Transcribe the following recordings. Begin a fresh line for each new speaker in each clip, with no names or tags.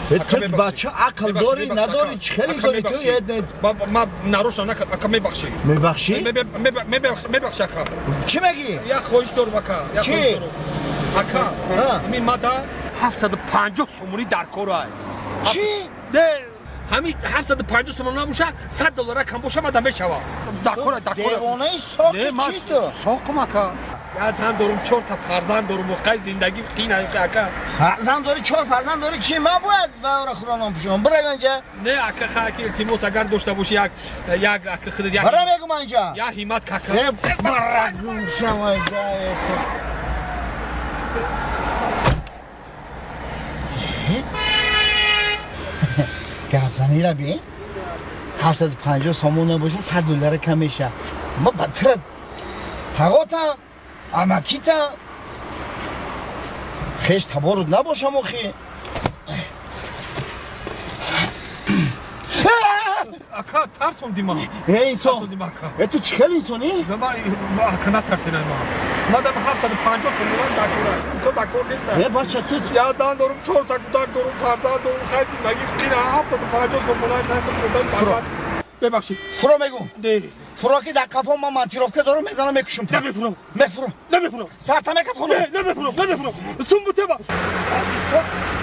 Ту бача ақл дорӣ надорӣ, чӣ хеле инсони ту?
Ма нарушам накард, ака, мебахшӣ.
Мебахшӣ?
Мебахшӣ, ака.
Чӣ мегӣ?
Як хоҳиш дорум, ака, як хоҳиш дорум, ака. Ҳамин мада 750 сомонӣ дар корай.
Чӣ?
Не, ҳамин 750 сомон набоша, 100 доллара кам боша, мада мешава. Дар кора, дар кора.
Девонаи соқи чӣ ту?
Соқум, ака. Я зан дорум, чорта фарзанд дорум, қай зиндагӣ қина, ака.
Фарзанд дорӣ, чор фарзанд дорӣ, чӣ ман бояд ваора хӯронам пӯшонам? Бирав инҷа.
Не, ака, хаки, илтимос, агар дошта бошӣ, як ака, худат як.
Бира мегум инҷа.
Я ҳиммат, кака.
Э, бира гумшам инҷа. Гапзанира бин. 750 сомон набоша, 100 доллара кам меша. Ма ба тира тағотам, амакитам, хеш таборуд набошам охи.
Ака, тарсонди ма.
Э, инсон, э, ту чӣ хел инсонӣ?
Ака, натарсенай ма. Мадам 750 сомонам дар кора. Инсон дар кор нест.
Э, бача, ту
я зан дорум, чорта кӯдак дорум, фарзанд дорум, хай зиндагӣ қина, 750 сомонам нақд. Бебахшид.
Фуро мегум.
Не.
Фуро, ки дар қафо ман монтировка дорум, мезанам, мекушум.
Намефурам.
Мефурам.
Намефурам.
Сарта мекафонам.
Не, намефурам, намефурам. Сум бутеба.
Азизто,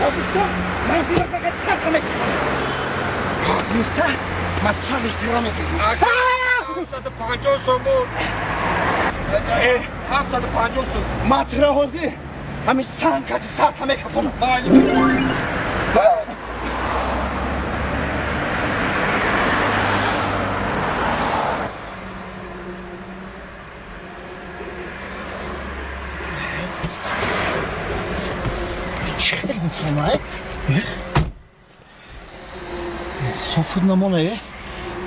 азизто, монтировка ка сарта мекафонам. Азизта, ман сари сира мекафонам.
750 сомон. 750 сом.
Ман тира ҳозир ҳамин санг кати сарта мекафонам. Чӣ хел инсона, э? Инсофуд намона, э?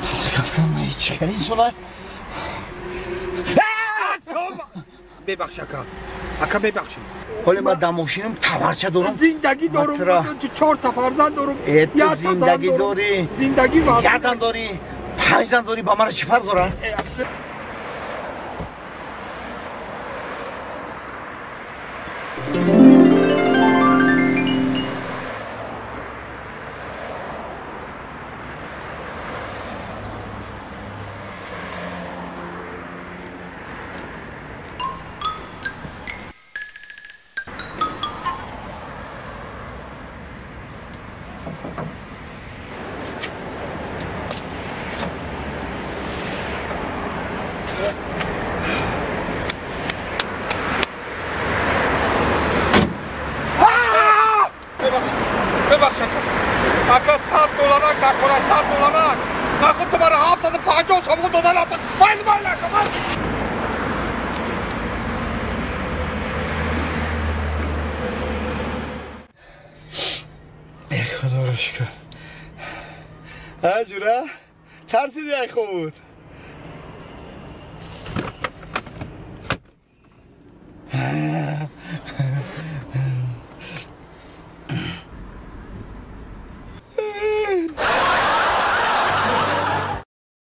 Талхгафкам, чӣ хел инсона?
Бебахш, ака. Ака, бебахши.
Ҳоле ман дар мошинам таварча дорам.
Зиндагӣ дорум, чорта фарзанд дорум.
Э, ту зиндагӣ дорӣ.
Зиндагӣ.
Як зан дорӣ, панҷ зан дорӣ, ба мара чӣ фарқ дорад?
Бебахш, ака. Ака, 100 долларак дар кора, 100 долларак. Наход ту мара 750 сомон дода натон. Майли, майли, ака, майли.
Э, худоро шукр. А, ҷура, тарсиди, ай хуб.